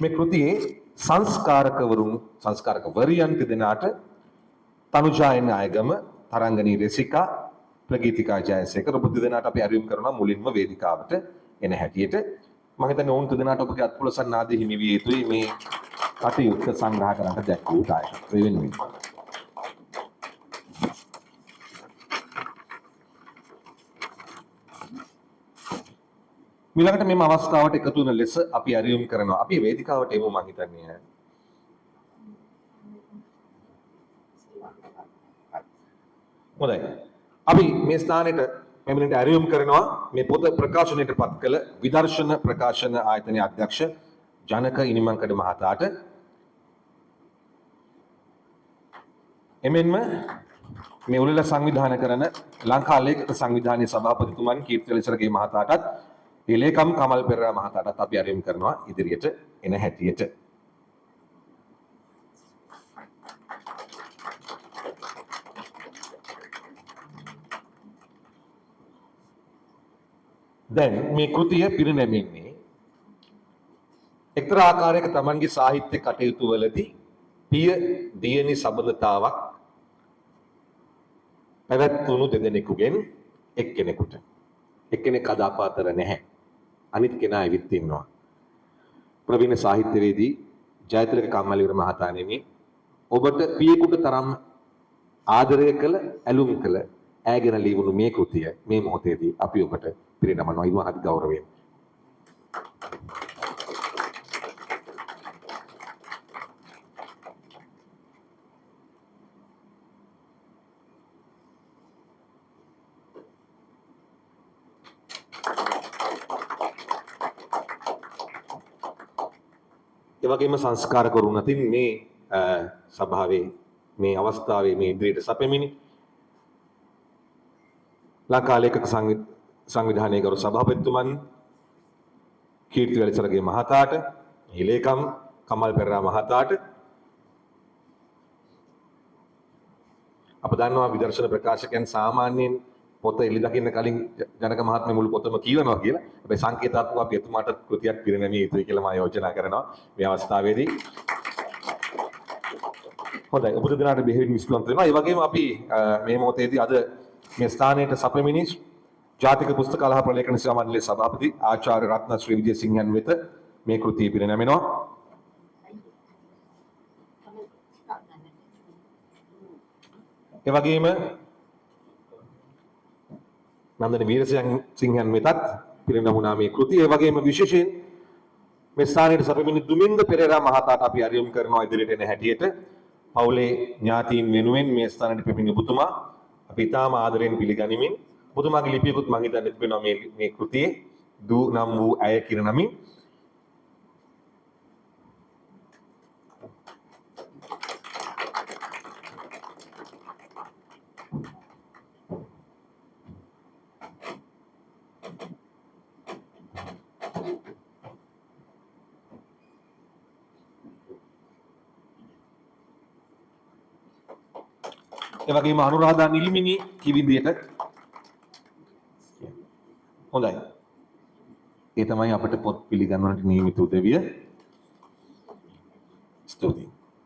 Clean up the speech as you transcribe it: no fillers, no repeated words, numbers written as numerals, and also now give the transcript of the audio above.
මේ කෘතියේ සංස්කාරකවරුන් සංස්කාරකවරියන් තිදෙනාට තනුජායන අයගම, තරංගනී රසිකා, ප්‍රගීතිකා ජයසේකර ඔබ තිදෙනාට අපි ඇරයුම් කරනවා මුලින්ම වේදිකාවට එන හැටියට. මම හිතන්නේ ඔවුන් තිදෙනාට ඔබගේ අත්පොළසන් නාදය හිමි විය යුතුයි මේ කටයුත්ත සංග්‍රහ කරන්නට දැක් වූ දායකත්වය වෙනුවෙන්. මීළඟට මෙම අවස්ථාවට එකතු වන ලෙස අපි ඇරයුම් කරනවා. අපි වේදිකාවට එමු මං හිතන්නේ. හොඳයි. අපි මේ ස්ථානෙට පැමිණෙන්න ඇරයුම් කරනවා මේ පොත ප්‍රකාශනයට පත් කළ විදර්ශන ප්‍රකාශන ආයතනයේ අධ්‍යක්ෂ ජනක ඉනිමංකඩ මහතාට. එමෙන්ම මේ උළෙල සංවිධානය කරන ලංකා ලේඛක සංවිධානයේ සභාපතිතුමන් කීර්ති වෙලිසරගේ මහතාටත් ඒ ලේකම් කමල් පෙරේරා මහතාටත් අපි ඇරයුම් කරනවා ඉදිරියට එන හැටියට. දැන් මේ කෘතිය පිරිනැමෙන්නේ එක්තරා ආකාරයක තමන්ගේ සාහිත්‍ය කටයුතු වලදී පිය දියණි සබඳතාවක් පැවැත්වුණු දෙදෙනෙකුගෙන් එක්කෙනෙකුට. එක්කෙනෙක් අද අප අතර නැහැ. අනිත් කෙනා ඇවිත් ඉන්නවා. ප්‍රවීණ සාහිත්‍යවේදී ජයතිලක කම්මැලිවර මහතාණෙනි, ඔබට පියෙකුට තරම් ආදරය කළ, ඇලුම් කළ ඈගෙන ලියවුණු මේ කෘතිය මේ මොහොතේදී අපි ඔබට පිරිනමනවා ඉමහත් ගෞරවයෙන්. ඒ වගේම සංස්කාරකවරුන් අතින් මේ සභාවේ මේ අවස්ථාවේ මේ ඉදිරියට සපෙමිනි ලංකා ලේඛක සංවිධානයේ ගරු සභාපතිතුමන් කීර්ති වැලිසරගේ මහතාට, ලේකම් කමල් පෙරේරා මහතාට, අප දන්නවා විදර්ශන ප්‍රකාශකයන් සාමාන්‍යයෙන් පොත එලි දකින්න කලින් ජනක මහත්මයා මුළු පොතම කියවනවා කියලා. හැබැයි සංකේතාත්මකව අපි එතුමාට කෘතියක් පිරිනැමිය යුතුයි කියලා මා යෝජනා කරනවා මේ අවස්ථාවේදී. හොඳයි, ඔබ දෙනාට බෙහෙවින් ස්තුතිවන්ත වෙනවා. ඒ වගේම අපි මේ මොහොතේදී අද මේ ස්ථානයට සපෙමිනි ජාතික පුස්තකාල හා ප්‍රලේඛන සේවා මණ්ඩලයේ සභාපති ආචාර්ය රත්න ශ්‍රී විජේසිංහයන් වෙත මේ කෘතිය පිරිනැමෙනවා. ඒ වගේම නන්දන වීරසිංහයන් වෙතත් පිරිනැමුණා මේ කෘතිය. ඒ වගේම විශේෂයෙන් මේ ස්ථානයට සපෙමිනි දුමින්ද පෙරේරා මහතාට අපි ඇරයුම් කරනවා ඉදිරියට එන හැටියට. පවුලේ ඥාතීන් වෙනුවෙන් මේ ස්ථානයට පැමිණි ඔබතුමා අපි ඉතාම ආදරයෙන් පිළිගනිමින් ඔබතුමාගේ ලිපියකුත් මං හිතන්නේ තිබෙනවා මේ මේ කෘතියේ දූ නම් වූ ඇය කියන නමින්. ඒ වගේම අනුරාධා නිල්මිනි කිවිඳියට. හොඳයි. ඒ තමයි අපිට පොත් පිළිගන්වන්නට නියමිත උදවිය.